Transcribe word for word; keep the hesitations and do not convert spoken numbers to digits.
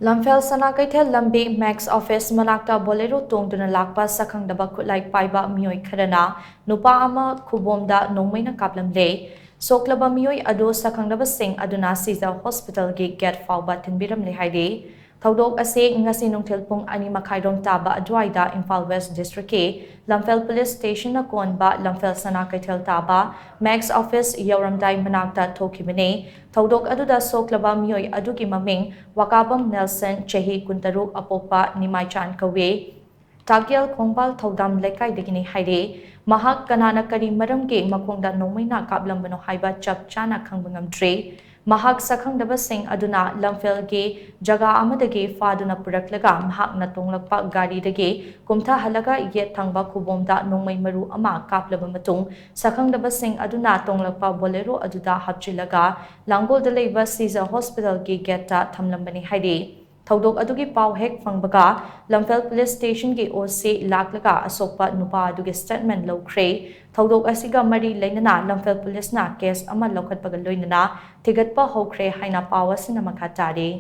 ꯂꯝꯐꯦꯜ ꯁꯅꯥ ꯀꯩꯊꯦꯜ ꯂꯝꯕꯤ ꯃꯦꯛꯁ ꯑꯣꯐꯤꯁ ꯃꯅꯥꯛꯇ ꯕꯣꯂꯦꯔꯣ ꯇꯣꯡꯗꯨꯅ ꯂꯥꯛꯄ ꯁꯛꯈꯪꯗꯕ ꯈꯨꯠꯂꯥꯏ ꯄꯥꯏꯕ ꯃꯤꯑꯣꯏ ꯈꯔꯅ ꯅꯨꯄꯥ ꯑꯃ ꯈꯨꯕꯣꯝꯗ ꯅꯣꯡꯃꯩꯅ ꯀꯥꯞꯂꯝꯂꯦ꯫ ꯁꯣꯛꯂꯕ ꯃꯤꯑꯣꯏ ꯑꯗꯨ ꯁꯛꯈꯪꯗꯕꯁꯤꯡ ꯑꯗꯨꯅ ꯁꯤꯖ ꯍꯣꯁꯄꯤꯇꯥꯜꯒꯤ ꯒꯦꯠ ꯐꯥꯎꯕ ꯊꯤꯟꯕꯤꯔꯝꯂꯦ ꯍꯥꯏꯔꯤ꯫ ꯊꯧꯗꯣꯛ ꯑꯁꯤ ꯉꯁꯤ ꯅꯨꯡꯊꯤꯜ ꯄꯨꯡ ꯑꯅꯤ ꯃꯈꯥꯏꯔꯣꯝ ꯇꯥꯕ ꯑꯗꯨꯋꯥꯏꯗ ꯏꯝꯐꯥꯜ ꯋꯦꯁ ꯗꯤꯁꯇ꯭ꯔꯤꯛꯀꯤ ꯂꯝꯐꯦꯜ ꯄꯨꯂꯤꯁ ꯁ꯭ꯇꯦꯁꯟꯅ ꯀꯣꯟꯕ ꯂꯝꯐꯦꯜ ꯁꯅꯥ ꯀꯩꯊꯦꯜ ꯇꯥꯕ ꯃꯦꯛꯁ ꯑꯣꯐꯤꯁ ꯌꯧꯔꯝꯗꯥꯏ ꯃꯅꯥꯛꯇ ꯊꯣꯛꯈꯤꯕꯅꯤ꯫ ꯊꯧꯗꯣꯛ ꯑꯗꯨꯗ ꯁꯣꯛꯂꯕ ꯃꯤꯑꯣꯏ ꯑꯗꯨꯒꯤ ꯃꯃꯤꯡ ꯋꯥꯀꯥꯕꯝ ꯅꯦꯜꯁꯟ, ꯆꯍꯤ ꯀꯨꯟꯇꯔꯨꯛ, ꯑꯄꯣꯛꯄ ꯅꯤꯃꯥꯏꯆꯥꯟ ꯀꯧꯏ꯫ ꯇꯥꯀꯦꯜ ꯈꯣꯡꯕꯥꯜ ꯊꯧꯗꯥꯝ ꯂꯩꯀꯥꯏꯗꯒꯤꯅꯤ ꯍꯥꯏꯔꯤ꯫ ꯃꯍꯥꯛ ꯀꯅꯥꯅ ꯀꯔꯤ ꯃꯔꯝꯒꯤ ꯃꯈꯣꯡꯗ ꯅꯣꯡꯃꯩꯅ ꯀꯥꯞꯂꯝꯕꯅꯣ ꯍꯥꯏꯕ ꯆꯞ ꯆꯥꯅ ꯈꯪꯕ ꯉꯝꯗ꯭ꯔꯤ꯫ ꯃꯍꯥꯛ ꯁꯛꯈꯪꯗꯕꯁꯤꯡ ꯑꯗꯨꯅ ꯂꯝꯐꯦꯜꯒꯤ ꯖꯒꯥ ꯑꯃꯗꯒꯤ ꯐꯥꯗꯨꯅ ꯄꯨꯔꯛꯂꯒ ꯃꯍꯥꯛꯅ ꯇꯣꯡꯂꯛꯄ ꯒꯥꯔꯤꯗꯒꯤ ꯀꯨꯝꯊꯍꯜꯂꯒ ꯌꯦꯠ ꯊꯪꯕ ꯈꯨꯕꯣꯝꯗ ꯅꯣꯡꯃꯩ ꯃꯔꯨ ꯑꯃ ꯀꯥꯞꯂꯕ ꯃꯇꯨꯡ, ꯁꯛꯈꯪꯗꯕꯁꯤꯡ ꯑꯗꯨꯅ ꯇꯣꯡꯂꯛꯄ ꯕꯣꯂꯦꯔꯣ ꯑꯗꯨꯗ ꯍꯥꯞꯆꯤꯜꯂꯒ ꯂꯥꯡꯒꯣꯜꯗ ꯂꯩꯕ ꯁꯤꯖ ꯍꯣꯁꯄꯤꯇꯥꯜꯒꯤ ꯒꯦꯠꯇ ꯊꯝꯂꯝꯕꯅꯤ ꯍꯥꯏꯔꯤ꯫ ꯊꯧꯗꯣꯛ ꯑꯗꯨꯒꯤ ꯄꯥꯎ ꯍꯦꯛ ꯐꯪꯕꯒ ꯂꯝꯐꯦꯜ ꯄꯨꯂꯤꯁ ꯁ꯭ꯇꯦꯁꯟꯒꯤ ꯑꯣ ꯁꯤ ꯂꯥꯛꯂꯒ ꯑꯁꯣꯛꯄ ꯅꯨꯄꯥ ꯑꯗꯨꯒꯤ ꯁ꯭ꯇꯦꯠꯃꯦꯟ ꯂꯧꯈ꯭ꯔꯦ꯫ ꯊꯧꯗꯣꯛ ꯑꯁꯤꯒ ꯃꯔꯤ ꯂꯩꯅꯅ ꯂꯝꯐꯦꯜ ꯄꯨꯂꯤꯁꯅ ꯀꯦꯁ ꯑꯃ ꯂꯧꯈꯠꯄꯒ ꯂꯣꯏꯅꯅ ꯊꯤꯒꯠꯄ ꯍꯧꯈ꯭ꯔꯦ ꯍꯥꯏꯅ ꯄꯥꯎ ꯑꯁꯤꯅ ꯃꯈꯥ ꯇꯥꯔꯤ꯫